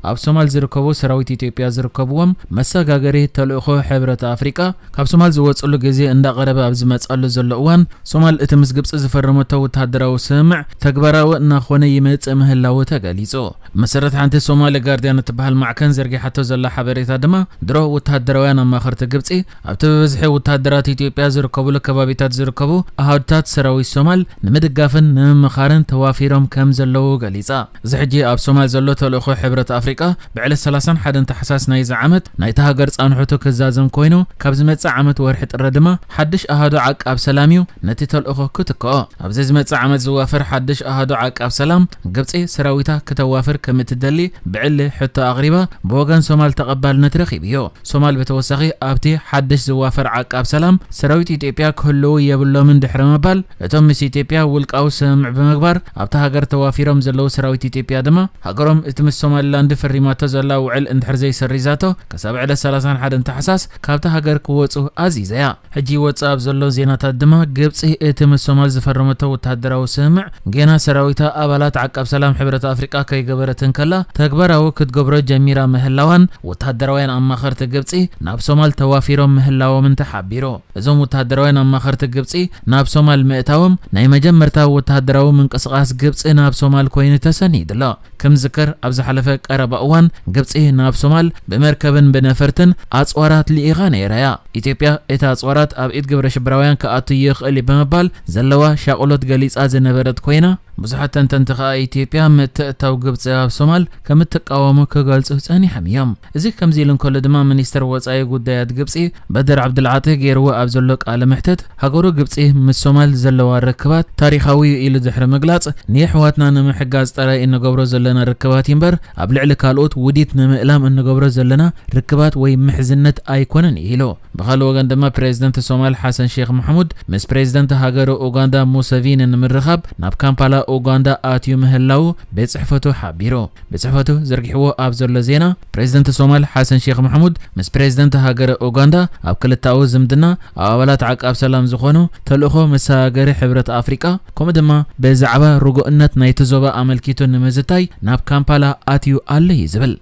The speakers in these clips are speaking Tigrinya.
ኣብ ሶማል ዝርከቡ ሰራዊት ኢትዮጵያ ዝርከብዎም መሰጋገሪ ተልእኾ ሕብረት ኣፍሪቃ ካብ ሶማል ዝወፅሉ ግዜ እንዳቐረበ ኣብ ዝመፅኣሉ ዘሎ እዋን፣ ሶማል እቲ ምስ ግብፂ ዝፈረመቶ ወተሃደራዊ ስምምዕ ተግባራዊ እናኾነ ይመፅእ ምህላዉ ተገሊፁ። ብመሰረት ሓንቲ ሶማሊ ጋርዲያን እትበሃል ማዕከን ዘርጊሓቶ ዘላ ሓበሬታ ድማ፣ ድሮ ወተሃደራውያን ኣማኸርቲ ግብፂ ኣብቲ ብብዝሒ ወተሃደራት ኢትዮጵያ ዝርከብሉ ከባቢታት ዝርከቡ ኣሃዱታት ሰራዊት ሶማል ንምድጋፍን ንምምኻርን ተዋፊሮም ከም ዘለዉ ገሊጻ። እዚ ሕጂ ኣብ ሶማል ዘሎ ተልእኾ ሕብረት ኣፍሪቃ ብዕለት ሰላሳን ሓደን ታሕሳስ ናይዚ ዓመት ናይታ ሃገር ጻንሖቱ ክዛዘም ኮይኑ፣ ካብ ዝመጽእ ዓመት ወርሒ ጥሪ ድማ ሓድሽ ኣሃዱ ዓቃብ ሰላም እዩ ነቲ ተልእኾ ክትክኦ። ኣብዚ ዝመጽእ ዓመት ዝዋፈር ሓድሽ ኣሃዱ ዓቃብ ሰላም፣ ግብጺ ሰራዊታ ክተዋፍር ከም እትደሊ ብዕሊ ሕቶ ኣቕሪባ፣ ብወገን ሶማል ተቐባልነት ረኺቡ እዩ። ሶማል ብተወሳኺ ኣብቲ ሓድሽ ዝዋፈር ዓቃብ ሰላም ሰራዊት ኢትዮጵያ ክህልዉ የብሎምን ድሕሪ ምባል፣ እቶም ምስ ኢትዮጵያ ውልቃዊ ስምምዕ ብምግባር ኣብታ ሃገር ተዋፊሮም ዘለዉ ሰራዊት ኢትዮጵያ ድማ ሃገሮም እቲ ምስ ሶማሊላንድ ፈሪማቶ ዘላ ውዕል እንድሕር ዘይሰሪዛቶ፣ ክሳብ ዕለት ሰላሳን ሓደን ታሕሳስ ካብታ ሃገር ክወጹ ኣዚዘ እያ። ሕጂ ይወጽእ ኣብ ዘሎ ዜናታት ድማ፣ ግብጺ እቲ ምስ ሶማል ዝፈረመቶ ወተሃደራዊ ስምምዕ ጌና ሰራዊታ ኣባላት ዓቃብ ሰላም ሕብረት ኣፍሪቃ ከይገበረት እንከላ፣ ተግባራዊ ክትገብሮ ጀሚራ ምህላዋን ወተሃደራውያን ኣማኸርቲ ግብጺ ናብ ሶማል ተዋፊሮም ምህላዎምን ተሓቢሩ። እዞም ወተሃደራውያን ኣማኸርቲ ግብጺ ናብ ሶማል ምእታዎም ናይ መጀመርታ ወተሃደራዊ ምንቅስቓስ ግብጺ ናብ ሶማል ኮይኑ ተሰኒዱ ኣሎ። ከም ዝዝከር፣ ኣብ ዝሓለፈ ቀረባ እዋን ግብጺ ናብ ሶማል ብመርከብን ብነፈርትን ኣጽዋራት ልኢኻ ነይራ እያ። ኢትዮጵያ እቲ ኣጽዋራት ኣብ ኢድ ግብረ ሽበራውያን ክኣቱ ይኽእል እዩ ብምባል ዘለዋ ሻቕሎት ገሊጻ ዝነበረት ኮይና፣ ብዙሓት ተንተንቲ ከኣ ኢትዮጵያ ምትእትታው ግብጺ ኣብ ሶማል ከም እትቃወሞ ክገልጹ ጸኒሖም እዮም። እዚ ከምዚ ኢሉ እንከሎ ድማ፣ ሚኒስተር ወጻኢ ጉዳያት ግብጺ በድር ዓብዱልዓጢ ገይርዎ ኣብ ዘሎ ቃለ መሕተት፣ ሃገሩ ግብጺ ምስ ሶማል ዘለዋ ርክባት ታሪኻዊ እዩ ኢሉ ድሕሪ ምግላጽ፣ ንየሕዋትና ንምሕጋዝ ጥራይ እንገብሮ ዘለና ርክባት እዩ እምበር፣ ኣብ ልዕሊ ካልኦት ውዲት ንምእላም እንገብሮ ዘለና ርክባት ወይ ምሕዝነት ኣይኮነን እዩ ኢሉ። ብኻልእ ወገን ድማ፣ ፕሬዝደንት ሶማል ሓሰን ሼክ መሕሙድ ምስ ፕሬዝደንት ሃገረ ኡጋንዳ ሙሰቪኒ ንምርኻብ ናብ ካምፓላ ኡጋንዳ ኣትዩ ምህላዉ ቤት ጽሕፈቱ ሓቢሩ። ቤት ጽሕፈቱ ዘርጊሕዎ ኣብ ዘሎ ዜና፣ ፕሬዝደንት ሶማል ሓሰን ሼክ መሕሙድ ምስ ፕሬዝደንት ሃገረ ኡጋንዳ ኣብ ክልተኣዊ ዝምድና፣ ኣብ ኣባላት ዓቃብ ሰላም ዝኾኑ፣ ተልእኾ መሰጋገሪ ሕብረት ኣፍሪቃ፣ ከምኡ ድማ ብዛዕባ ርጉእነት ናይቲ ዞባ ኣመልኪቱ ንምዝታይ ናብ ካምፓላ ኣትዩ ኣሎ እዩ ዝብል።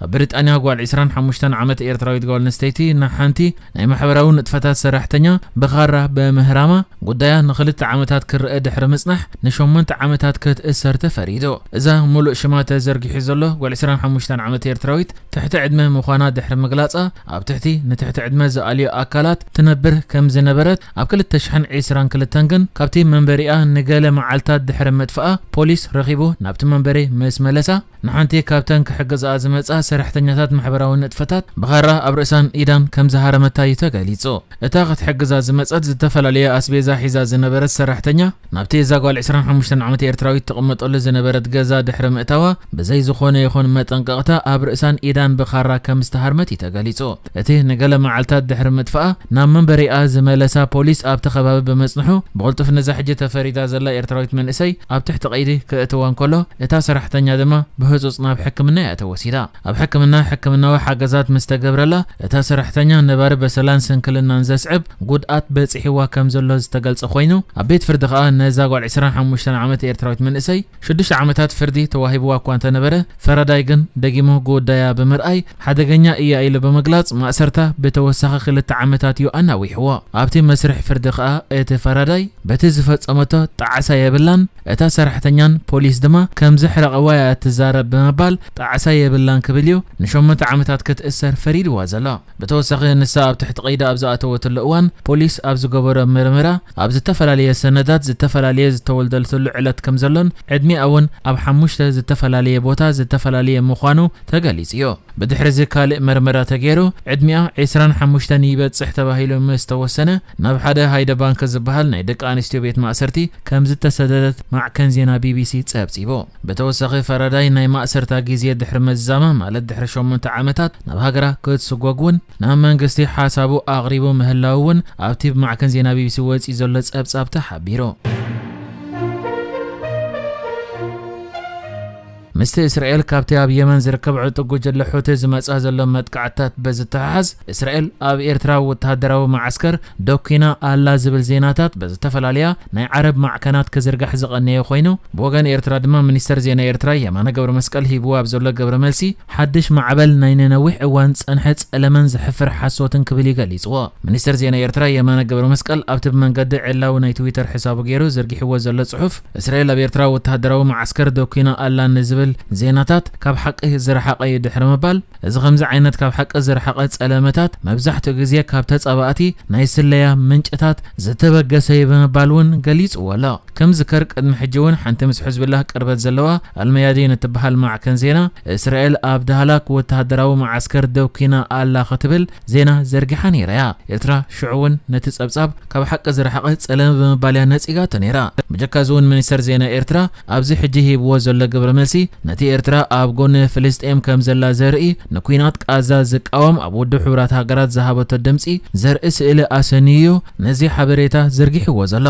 ኣብ ብሪጣንያ ጓል ዕስራን ሓሙሽተን ዓመት ኤርትራዊት ጓል ኣንስተይቲ ንሓንቲ ናይ ማሕበራዊ ንጥፈታት ሰራሕተኛ ብኻራ ብምህራማ ጉዳያ ንኽልተ ዓመታት ክረኣ ድሕሪ ምጽናሕ ንሸሞንተ ዓመታት ክትእሰር ተፈሪዱ። እዛ ሙሉእ ሽማ ተዘርጊሑ ዘሎ ጓል ዕስራን ሓሙሽተን ዓመት ኤርትራዊት ትሕቲ ዕድመ ምዃና ድሕሪ ምግላጻ ኣብ ትሕቲ ንትሕቲ ዕድመ ዝኣልዮ ኣካላት ትነብር ከም ዝነበረት ኣብ ክልተ ሽሕን ዕስራን ክልተን ግን ካብቲ መንበሪኣ ንገለ መዓልታት ድሕሪ ምጥፍኣ ፖሊስ ረኺቡ ናብቲ መንበሪ ምስ መለሳ ንሓንቲ ካብተን ክሕግዝኣ ዝመጻ ሰራሕተኛታት ማሕበራዊ ንጥፈታት ብኻራ ኣብ ርእሳን ኢዳን ከም ዝሃረመታ እዩ ተገሊጹ። እታ ክትሕግዛ ዝመጸት ዝተፈላለየ ኣስቤዛ ሒዛ ዝነበረት ሰራሕተኛ ናብቲ እዛ ጓል ዕስራን ሓሙሽተን ዓመት ኤርትራዊት ትቕመጠሉ ዝነበረት ገዛ ድሕሪ ምእታዋ ብዘይ ዝኾነ ይኹን መጠንቀቕታ ኣብ ርእሳን ኢዳን ብኻራ ከም ዝተሃርመት እዩ ተገሊጹ። እቲ ንገለ መዓልታት ድሕሪ ምጥፍኣ ናብ መንበሪኣ ዝመለሳ ፖሊስ ኣብቲ ከባቢ ብምጽንሑ ብቕልጡፍ ነዛ ሕጂ ተፈሪዳ ዘላ ኤርትራዊት መንእሰይ ኣብ ትሕቲ ቀይዲ ክእትዋ እንከሎ እታ ሰራሕተኛ ድማ ብህጹጽ ናብ ሕክምና እያ ተወሲዳ። ኣብ ሕክምና ሕክምናዊ ሓገዛት ምስ ተገብረላ እታ ሰራሕተኛ ነባሪ በሰላን ስንክልናን ዘስዕብ ጉድኣት በጺሕዋ ከም ዘሎ ዝተገልጸ ኮይኑ ኣብ ቤት ፍርዲ ከኣ ነዛ ጓል ዕስራን ሓሙሽተን ዓመት ኤርትራዊት መንእሰይ ሽዱሽተ ዓመታት ፍርዲ ተዋሂብዋ እኳ እንተነበረ፣ ፈራዳይ ግን ደጊሙ ጉዳያ ብምርኣይ ሓደገኛ እያ ኢሉ ብምግላጽ ማእሰርታ ብተወሳኺ ክልተ ዓመታት እዩ ኣናዊሕዎ። ኣብቲ መስርሕ ፍርዲ ከኣ እቲ ፈራዳይ በቲ ዝፈጸመቶ ጣዕሳ የብላን፣ እታ ሰራሕተኛን ፖሊስ ድማ ከም ዘሕረቐዋ እያ እትዛረብ ብምባል ጣዕሳ የብላን ክብል እዩ ንሸሞንተ ዓመታት ክትእሰር ፈሪድዋ ዘሎ። ብተወሳኺ ንሳ ኣብ ትሕቲ ቀይዲ ኣብ ዝኣተወትሉ እዋን ፖሊስ ኣብ ዝገበሮ ምርመራ ኣብ ዝተፈላለየ ሰነዳት ዝተፈላለየ ዝተወልደትሉ ዕለት ከም ዘሎን ዕድሚኣ እውን ኣብ ሓሙሽተ ዝተፈላለየ ቦታ ዝተፈላለየ ምዃኑ ተገሊጹ እዩ። ብድሕሪ እዚ ካልእ መርመራ ተገይሩ ዕድሚኣ ዕስራን ሓሙሽተን ይበጽሕ ተባሂሉ ምስ ተወሰነ ናብ ሓደ ሃይደ ባንክ ዝበሃል ናይ ደቂ ኣንስትዮ ቤት ማእሰርቲ ከም ዝተሰደደት ማዕከን ዜና ቢቢሲ ጸብጺቡ። ብተወሳኺ ፈራዳይ ናይ ማእሰርታ ግዜ ድሕሪ መዛማ ማለት ድሕሪ ሸሞንተ ዓመታት ናብ ሃገራ ክትስጎግ እውን ናብ መንግስቲ ሓሳቡ ኣቕሪቡ ምህላው እውን ኣብቲ ብማዕከን ዜና ቢቢሲ ወጺኡ ዘሎ ጸብጻብ ተሓቢሩ። ምስቲ እስራኤል ካብቲ ኣብ የመን ዝርከብ ዕጡብ ጉጅለ ሑቲ ዝመጻ ዘሎ መጥቃዕትታት በዝተሓሓዝ፣ እስራኤል ኣብ ኤርትራ ወተሃደራዊ መዓስከር ደኪና ኣላ ዝብል ዜናታት በዝተፈላለያ ናይ ዓረብ ማዕከናት ክዝርጋሕ ዝቐነየ ኮይኑ፣ ብወገን ኤርትራ ድማ ሚኒስተር ዜና ኤርትራ የማነ ገብረ መስቀል ሂብዎ ኣብ ዘሎ ግብረ መልሲ፣ ሓድሽ ማዕበል ናይ ንነዊሕ እዋን ዝጸንሐ ጸለመን ዘሕፍር ሓሶትን ክብል እዩ ገሊጽዎ። ሚኒስተር ዜና ኤርትራ የማነ ገብረ መስቀል ኣብቲ ብመንገዲ ዕላዊ ናይ ትዊተር ሕሳቡ ገይሩ ዘርጊሕዎ ዘሎ ጽሑፍ፣ እስራኤል ኣብ ኤርትራ ወተሃደራዊ መዓስከር ደኪና ኣላ ንዝብል ዜናታት ካብ ሓቂ ዝረሓቐ እዩ ድሕሪ ምባል፣ እዚ ከምዚ ዓይነት ካብ ሓቂ ዝረሓቐ ጸለመታት መብዛሕትኡ ግዜ ካብ ተጻባእቲ ናይ ስለያ ምንጭታት ዝተበገሰ እዩ ብምባል እውን ገሊጽዎ ኣሎ። ከም ዝከር ቅድሚ ሕጂ እውን ሓንቲ ምስ ሕዝብላህ ቅርበት ዘለዋ ኣልመያዲን እትበሃል ማዕከን ዜና፣ እስራኤል ኣብ ዳህላክ ወተሃደራዊ መዓስከር ደኪና ኣላ ክትብል ዜና ዘርጊሓ ነይራ እያ። ኤርትራ ሽዑ እውን ነቲ ጸብጻብ ካብ ሓቂ ዝረሓቐ ጸለመ ብምባል እያ ነጺጋቶ ነይራ። ብጀካ እዚ እውን ሚኒስተር ዜና ኤርትራ ኣብዚ ሕጂ ሂብዎ ዘሎ ግብረ መልሲ፣ ነቲ ኤርትራ ኣብ ጎኒ ፍልስጤም ከም ዘላ ዘርኢ፣ ንኲናት ቃዛ ዝቃወም ኣብ ውድብ ሕቡራት ሃገራት ዝሃበቶ ድምጺ ዘርኢ ስእሊ ኣሰንዩ እዩ ነዚ ሓበሬታ ዘርጊሕዎ ዘሎ።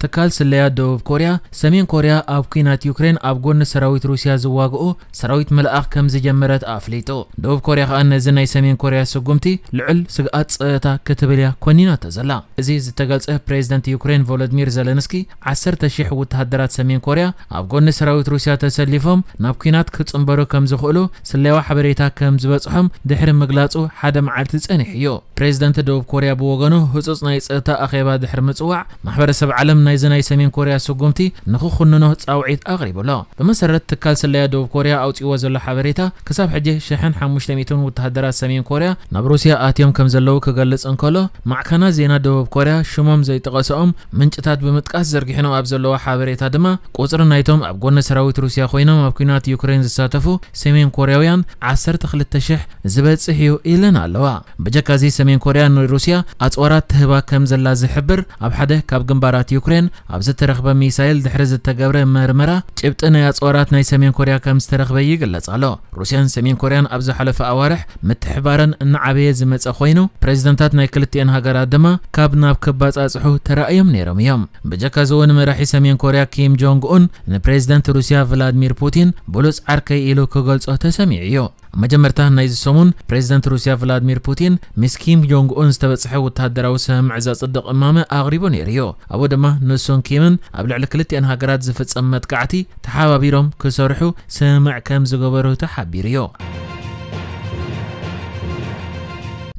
ትካል ስለያ ደቡብ ኮርያ፣ ሰሜን ኮርያ ኣብ ኲናት ዩክሬን ኣብ ጎኒ ሰራዊት ሩስያ ዝዋግኡ ሰራዊት ምልኣኽ ከም ዝጀመረት ኣፍሊጡ። ደቡብ ኮርያ ከኣ ነዚ ናይ ሰሜን ኮርያ ስጉምቲ ልዑል ስግኣት ጸጥታ ክትብል እያ ኮኒናቶ ዘላ። እዚ ዝተገልጸ ፕሬዝደንት ዩክሬን ቮሎድሚር ዘለንስኪ ዓሰርተ ሺሕ ወተሃደራት ሰሜን ኮርያ ኣብ ጎኒ ሰራዊት ሩስያ ተሰሊፎም ናብ ኲናት ክጽንበሩ ከም ዝኽእሉ ስለያዊ ሓበሬታ ከም ዝበጽሖም ድሕሪ ምግላጹ ሓደ መዓልቲ ጸኒሑ እዩ። ፕሬዝደንት ደቡብ ኮርያ ብወገኑ ህጹጽ ናይ ጸጥታ ኣኼባ ድሕሪ ምጽዋዕ ማሕበረሰብ ዓለም ናይዚ ናይ ሰሜን ኮርያ ስጉምቲ ንኽኹንኖ ጻውዒት ኣቕሪቡ ኣሎ። ብመሰረት ትካል ስለያ ደቡብ ኮርያ ኣውጺእዎ ዘሎ ሓበሬታ፣ ክሳብ ሕጂ ሽሕን ሓሙሽተ ሚእትን ወተሃደራት ሰሜን ኮርያ ናብ ሩስያ ኣትዮም ከም ዘለዉ ክገልጽ እንከሎ፣ ማዕከናት ዜና ደቡብ ኮርያ ሽሞም ዘይጠቐሰኦም ምንጭታት ብምጥቃስ ዘርጊሕኖም ኣብ ዘለዎ ሓበሬታ ድማ፣ ቁጽሪ ናይቶም ኣብ ጎኒ ሰራዊት ሩስያ ኮይኖም ኣብ ኲናት ዩክሬን ዝሳተፉ ሰሜን ኮርያውያን ዓሰርተ ክልተ ሽሕ ዝበጽሕ እዩ ኢለን ኣለዋ። ብጀካ እዚ ሰሜን ኮርያ ንሩስያ ኣጽዋራት ትህባ ከም ዘላ ዝሕብር ኣብ ሓደ ካብ ግንባራት ዩክሬን ኣብ ዝተረኽበ ሚሳይል ድሕሪ ዝተገብረ መርመራ ጭብጢ ናይ ኣጽዋራት ናይ ሰሜን ኮርያ ከም ዝተረኽበ ይግለጽ ኣሎ። ሩስያን ሰሜን ኮርያን ኣብ ዝሓለፈ ኣዋርሕ ምትሕባረን እናዓበየ ዝመጸ ኮይኑ ፕሬዝደንታት ናይ ክልቲኤን ሃገራት ድማ ካብ ናብ ክባጻጽሑ ተራእዮም ነይሮም እዮም። ብጀካ እዚ እውን መራሒ ሰሜን ኮርያ ኪም ጆንግ ኡን ንፕሬዝደንት ሩስያ ቭላድሚር ፑቲን ብሉጽ ዓርከይ ኢሉ ክገልጾ ተሰሚዑ እዩ። መጀመርታ ናይዚ ሰሙን ፕሬዝደንት ሩስያ ቭላድሚር ፑቲን ምስ ኪም ጆንግ ኡን ዝተበጽሐ ወተሃደራዊ ስምምዕ ዘጽድቕ እማመ ኣቕሪቡ ነይሩ እዩ። ኣብኡ ድማ ንሱን ኪምን ኣብ ልዕሊ ክልቲኤን ሃገራት ዝፍጸም መጥቃዕቲ ተሓባቢሮም ክሰርሑ ስምምዕ ከም ዝገበሩ ተሓቢሩ እዩ።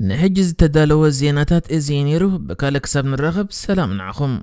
ንሕጂ ዝተዳለወ ዜናታት እዚ እዩ ነይሩ። ብካልእ ክሳብ ንራኸብ ሰላም ንዓኹም።